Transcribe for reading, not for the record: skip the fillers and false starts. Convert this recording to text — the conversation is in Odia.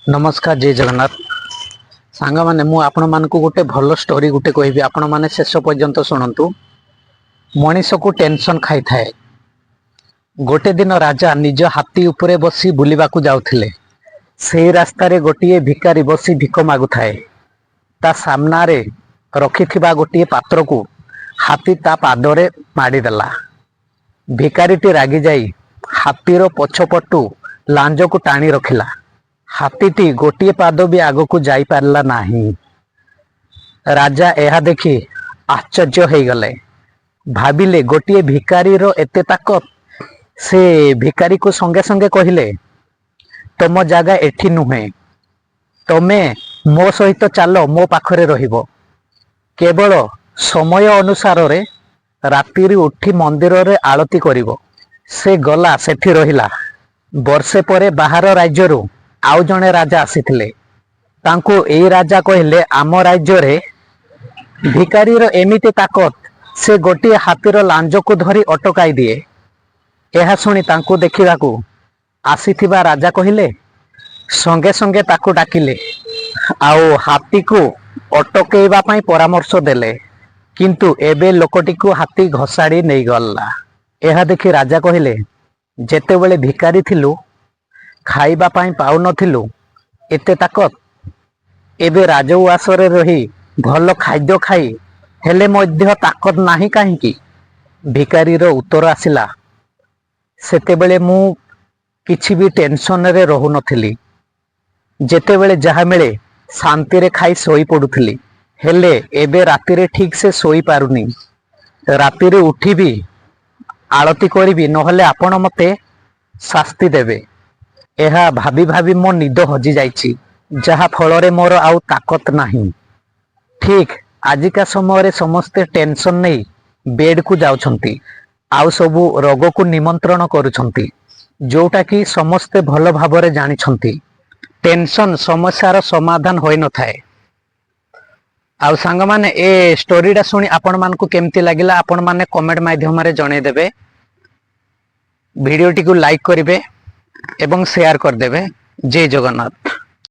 ନମସ୍କାର, ଜୟ ଜଗନ୍ନାଥ ସାଙ୍ଗମାନେ। ମୁଁ ଆପଣମାନଙ୍କୁ ଗୋଟେ ଭଲ ଷ୍ଟୋରି ଗୋଟେ କହିବି, ଆପଣମାନେ ଶେଷ ପର୍ଯ୍ୟନ୍ତ ଶୁଣନ୍ତୁ। ମଣିଷକୁ ଟେନସନ ଖାଇଥାଏ। ଗୋଟେ ଦିନ ରାଜା ନିଜ ହାତୀ ଉପରେ ବସି ବୁଲିବାକୁ ଯାଉଥିଲେ। ସେଇ ରାସ୍ତାରେ ଗୋଟିଏ ଭିକାରୀ ବସି ଭିକ ମାଗୁଥାଏ। ତା ସାମ୍ନାରେ ରଖିଥିବା ଗୋଟିଏ ପାତ୍ରକୁ ହାତୀ ତା ପାଦରେ ମାଡ଼ିଦେଲା। ଭିକାରୀଟି ରାଗିଯାଇ ହାତୀର ପଛପଟୁ ଲାଞ୍ଜକୁ ଟାଣି ରଖିଲା। ହାତୀଟି ଗୋଟିଏ ପାଦ ବି ଆଗକୁ ଯାଇପାରିଲା ନାହିଁ। ରାଜା ଏହା ଦେଖି ଆଶ୍ଚର୍ଯ୍ୟ ହେଇଗଲେ। ଭାବିଲେ, ଗୋଟିଏ ଭିକାରୀର ଏତେ ତାକତ! ସେ ଭିକାରୀକୁ ସଙ୍ଗେ ସଙ୍ଗେ କହିଲେ, "ତମ ଜାଗା ଏଠି ନୁହେଁ। ତମେ ମୋ ସହିତ ଚାଲ, ମୋ ପାଖରେ ରହିବ। କେବଳ ସମୟ ଅନୁସାରରେ ରାତିରେ ଉଠି ମନ୍ଦିରରେ ଆଳତି କରିବ।" ସେ ଗଲା, ସେଠି ରହିଲା। ବର୍ଷେ ପରେ ବାହାର ରାଜ୍ୟରୁ ଆଉ ଜଣେ ରାଜା ଆସିଥିଲେ। ତାଙ୍କୁ ଏଇ ରାଜା କହିଲେ, "ଆମ ରାଜ୍ୟରେ ଭିକାରୀର ଏମିତି ତାକତ, ସେ ଗୋଟିଏ ହାତୀର ଲାଞ୍ଜକୁ ଧରି ଅଟକାଇ ଦିଏ।" ଏହା ଶୁଣି ତାଙ୍କୁ ଦେଖିବାକୁ ଆସିଥିବା ରାଜା କହିଲେ, ସଙ୍ଗେ ସଙ୍ଗେ ତାକୁ ଡାକିଲେ ଆଉ ହାତୀକୁ ଅଟକେଇବା ପାଇଁ ପରାମର୍ଶ ଦେଲେ। କିନ୍ତୁ ଏବେ ଲୋକଟିକୁ ହାତୀ ଘୋଷାଡ଼ି ନେଇଗଲା। ଏହା ଦେଖି ରାଜା କହିଲେ, "ଯେତେବେଳେ ଭିକାରୀ ଥିଲୁ, ଖାଇବା ପାଇଁ ପାଉନଥିଲୁ, ଏତେ ତାକତ। ଏବେ ରାଜଉଆସରେ ରହି ଭଲ ଖାଦ୍ୟ ଖାଇ ହେଲେ ମଧ୍ୟ ତାକତ ନାହିଁ କାହିଁକି?" ଭିକାରୀର ଉତ୍ତର ଆସିଲା, "ସେତେବେଳେ ମୁଁ କିଛି ବି ଟେନସନରେ ରହୁନଥିଲି। ଯେତେବେଳେ ଯାହା ମିଳେ, ଶାନ୍ତିରେ ଖାଇ ଶୋଇ ପଡୁଥିଲି। ହେଲେ ଏବେ ରାତିରେ ଠିକ ସେ ଶୋଇପାରୁନି। ରାତିରେ ଉଠିବି, ଆଳତି କରିବି, ନହେଲେ ଆପଣ ମତେ ଶାସ୍ତି ଦେବେ। ଏହା ଭାବି ଭାବି ମୋ ନିଦ ହଜି ଯାଇଛି, ଯାହା ଫଳରେ ମୋର ଆଉ ତାକତ ନାହିଁ।" ଠିକ ଆଜିକା ସମୟରେ ସମସ୍ତେ ଟେନସନ ନେଇ ବେଡକୁ ଯାଉଛନ୍ତି ଆଉ ସବୁ ରୋଗକୁ ନିମନ୍ତ୍ରଣ କରୁଛନ୍ତି, ଯୋଉଟା କି ସମସ୍ତେ ଭଲ ଭାବରେ ଜାଣିଛନ୍ତି, ଟେନସନ ସମସ୍ୟାର ସମାଧାନ ହୋଇନଥାଏ। ଆଉ ସାଙ୍ଗମାନେ, ଏ ଷ୍ଟୋରିଟା ଶୁଣି ଆପଣମାନଙ୍କୁ କେମିତି ଲାଗିଲା, ଆପଣମାନେ କମେଣ୍ଟ ମାଧ୍ୟମରେ ଜଣେଇଦେବେ। ଭିଡ଼ିଓଟିକୁ ଲାଇକ୍ କରିବେ ଏବଂ ସେୟାର କରିଦେବେ। ଜୟ ଜଗନ୍ନାଥ।